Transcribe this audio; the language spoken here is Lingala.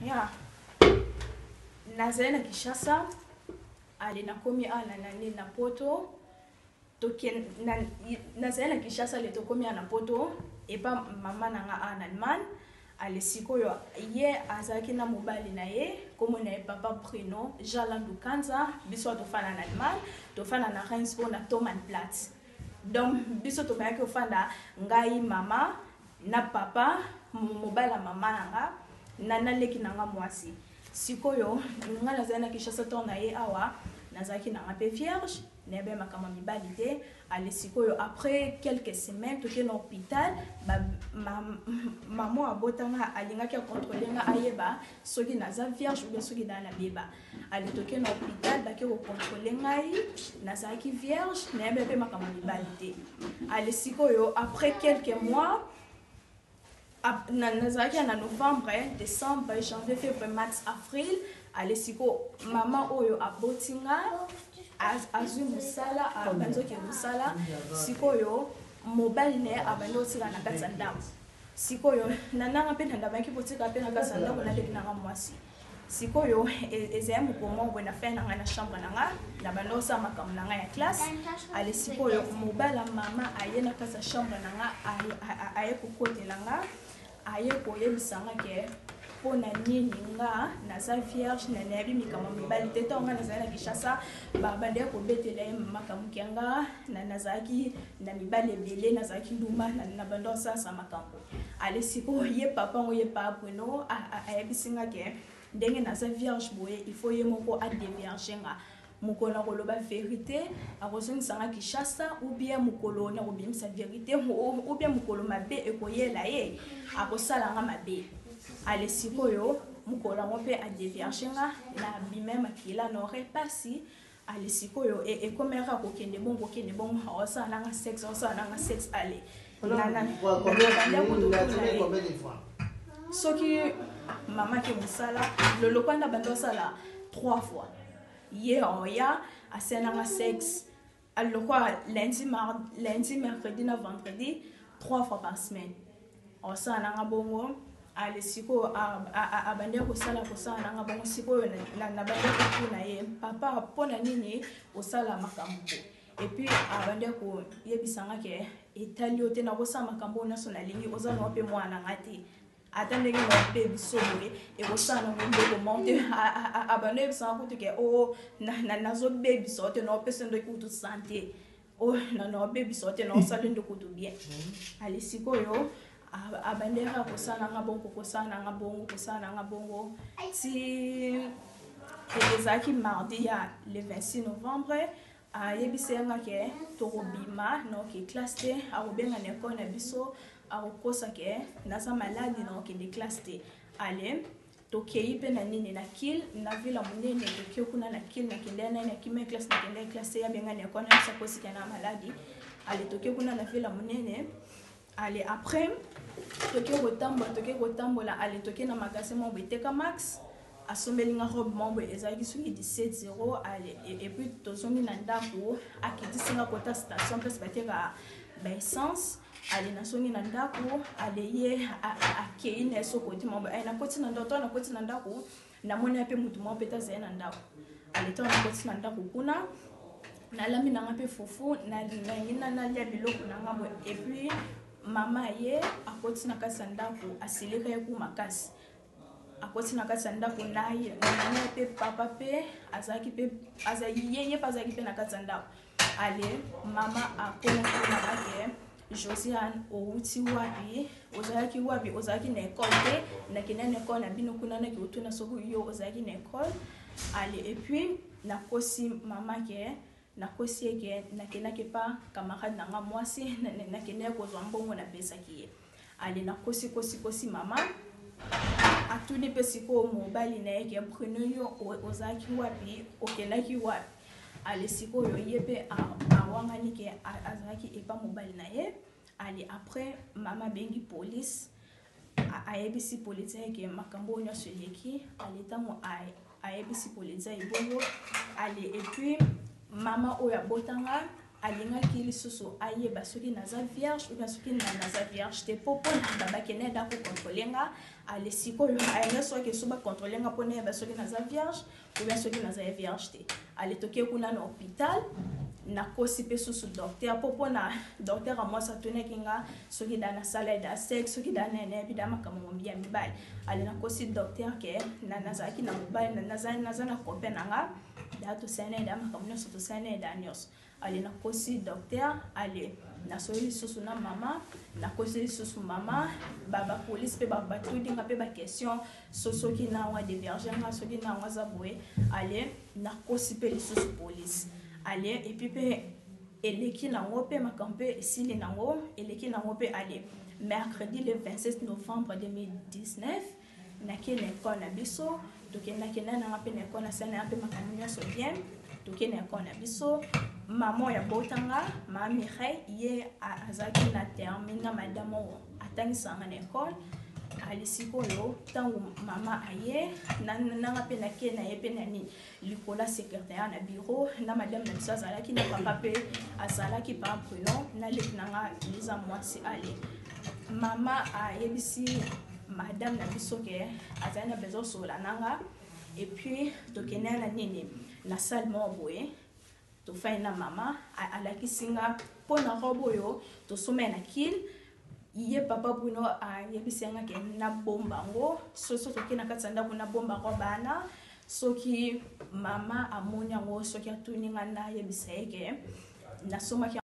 Ya nazali na Kinshasa, ale nakomi awa na nani, na Poto. Nazali na Kinshasa, ale tokomi awa na Poto epa mama na nga awa na Allemagne. Ale sikoyo ye azalaki na mobali na ye, kombo na ye papa Bruno Jean Landu Kanza. Biso tofanda na Allemagne, tofanda na Rendsburg, na Thoman Platz. Donc biso tobandaki kofanda, ngai, mama na papa, mobali ya mama na nga, na naleki na nga mwasi. Sikoyo ngai nazali na Kinshasa, ntango na ye awa nazalaki na nga mpe vierge, nayebi makambo ya mibali te. Ale sikoyo après quelques semaines toke na hôpital. Mama abotanga alingaki acontrôle nga, ayeba soki naza vierge ou bien soki naa na beba. Ale toke na hôpital, bake kocontrôle ngai, nazalaki vierge, nayebi mpe makambo ya mibali te. Ale sikoyo après quelques mois, nazalaki na novembre, décembre, janvier, février, mars, avril. Ale sikoyo mama oyo aboti nga azwi mosala, abandi oke mosala. Sikoyo mobali na ye abandi otika na kati ya ndako. Sikoyo na nanga mpe nandamaki kotika mpe na kati ya ndako, naleki nanga mwasi. Sikoyo ezali mokolo moko boye, na fin na ngai na chambre na nga, na banda osala makambo na ngai ya classe. Ale sikoyo mobali ya mama aye na kati ya chambre na nga, aye kokotela nga, aye koyebisa nga ke mpo na nini nga naza vierge na nayebi mikambo mibali te. Ntango nga nazali na Kinshasa, babandaki kobetela ye makambo ke nga nazalaki na mibali ebele, nazalaki ndumba, na banda osalasa makambo. Ale sikoyo ye papa ngo, ye pa Bruno, ayebisi nga ke ndenge naza vierge boye, il faut ye moko adévierge nga. Mokolo na koloba vérité, akozongisa nga Kinshasa, ou bien mokolo na kobimisa vérité, ou bien mokolo mabe ekoyela ye, akosala nga mabe. Ale sikoyo mokolo yango mpe adévierge nga, na bima makila nore pasi. Ale sikoyo ekomaka kokende bongo, kokende bongo, aosala nanga sexe, aosala nanga sexe. Ale soki mama ke mosala lolokwa na bando osala trois fois, ye oya asalanga sexe lokwa lundi, mardi, lundi, mercredi na vendredi, trois fois par semaine osala nanga bongo. Ale sikoyo abandi kosala, kosala nanga bongo. Sikoyo nabandi kotuna ye: "Papa, mpo na nini osala makambo boye?" Et puis abandi koyebisanga ke etali yo te, nakosala makambo oyo nyonso nalingi, oza nao mpe mwana nanga te, ata ndenge na mpe biso boye ekosala nango ndeko moko te. Abandi oyebisanga kutu ke o nazobebisa yo te, naopesa ndoki kutu santé, o naobebisa yo te, naosala nde kutu bien. Ale sikoyo abandeka kosala nanga bongo, kosala nanga bongo, kosala nanga bongo, ti ezalaki mardi ya le 26 novembre. Ayebisi nga ke tokobima, naoke classe te, akobenga na ekole na biso, akokosa ke naza maladi, naokende classe te. Ale tokei mpe na nini, na Kiel, na ville ya monene. Toke kuna na Kiel, nakende nani, nakima classe, nakende classe te. Abenga na ekole na biso, akosika na maladi. Ale toke kuna na ville ya monene. Ale après toke kotambola, toke kotambola. Ale toke na magasin moko boye, TK Maxx, asombeli nga robe moko boye, ezalaki soki 17 €. Ale et puis tozongi na ndako, akitisi nga kota station place bateka baessence. Ale nazongi na ndako, ale ye akei na ye soko te moko. Nakoti na ndako, to nakoti na ndako, namoni ye mpe motu moko mpe te azali na ndako. Ale ntango nakoti na ndako kuna, nalambi nanga mpe fufu, nalingi nalia biloko na nga boye. Et puis mama ye akoti na kati ya ndako, asilika ye ku makasi. Akoti na kati ya ndako na ye mpe papa mpe azalaki mpe, ye mpe azalaki mpe na kati ya ndako. Ale mama akomaki na ke: "Josiane, owuti wapi? Ozalaki wapi? Ozalaki na ekole te? Nakende na ekole na bino kuna, naki otuna soki yo ozalaki na ekole." Ale et puis nakosi mama ke, nakosi ye ke nakendaki epa camarade na nga mwasi, nakendaki kozwa mbongo, napesaki ye. Ale nakosi, kosi, kosi mama. Atuni mpe sikoyo mobali na ye ke: "Bruno, yo ozalaki wapi? Okendaki wapi?" Ale sikoyo ye mpe awangani ke azalaki epa mobali na ye. Ale après mama abengi police, ayebisi policier ke makambo oyo nyonso eleki. Ale ntango ayebisi policier ebongo, ale et puis mama oyo abotanga Alingaki lisusu ayeba soki naza vierge ou bien soki naza vierge te, po mpona bakende da kocontrôler nga. Ale, sikoyo ayenga soki so bacontrôler nga mpona yeba soki naza vierge ou bien soki naza vierge te. Ale, toke kuna na hôpital, nakosi mpe susu docteur, mpo mpona docteur ya mwasi atunaki nga soki da nasala da sexe, soki da nayebi da makambo mombi ya mibali. Ale, nakosi docteur ke nazalaki na mobali, naza na copain na nga, da tosala na ye da makambo nyonso, tosala na ye da nyonso. Ale, nakosi docteur. Ale, nasoli lisusu na mama, nakosi lisusu mama. Bapolice mpe batudi nga mpe baquestion so soki nango adévierge nga, soki nango aza boye. Ale, nakosi mpe lisusu police. Ale, et puis mpe eleki nango mpe, makambo mpe esili nango, eleki nango mpe. Ale, mercredi le 27 novembre 2019, nake na ekole na biso. Tokendaki nanga mpe na ekole, nasala nanga mpe makambo nyonso bien. Toke na ekole na biso, mama oyo abotanga, mama Mireille, ye azalaki na termine na madame oyo atangisanga na ekole. Ali, sikoyo ntango mama aye nanga mpe nake na ye mpe na nini likolo ya secrétaire na bureau na madame na biso azalaki, na papa mpe azalaki, pa Bruno na leki nanga Liza mwasi. Ale, mama ayebisi madame na biso ke azali na besoin osola nanga. Et puis tokende na nini, na salle moko boye, tofai na mama. Alakisi nga mpo na robe oyo tosomba na kile. Ye papa Bruno ayebisi nga ke nabomba yango, soki toke na kati ya ndako, nabomba robe wana. Soki mama amoni yango, soki atuni nga, nayebisa ye ke nasombaki.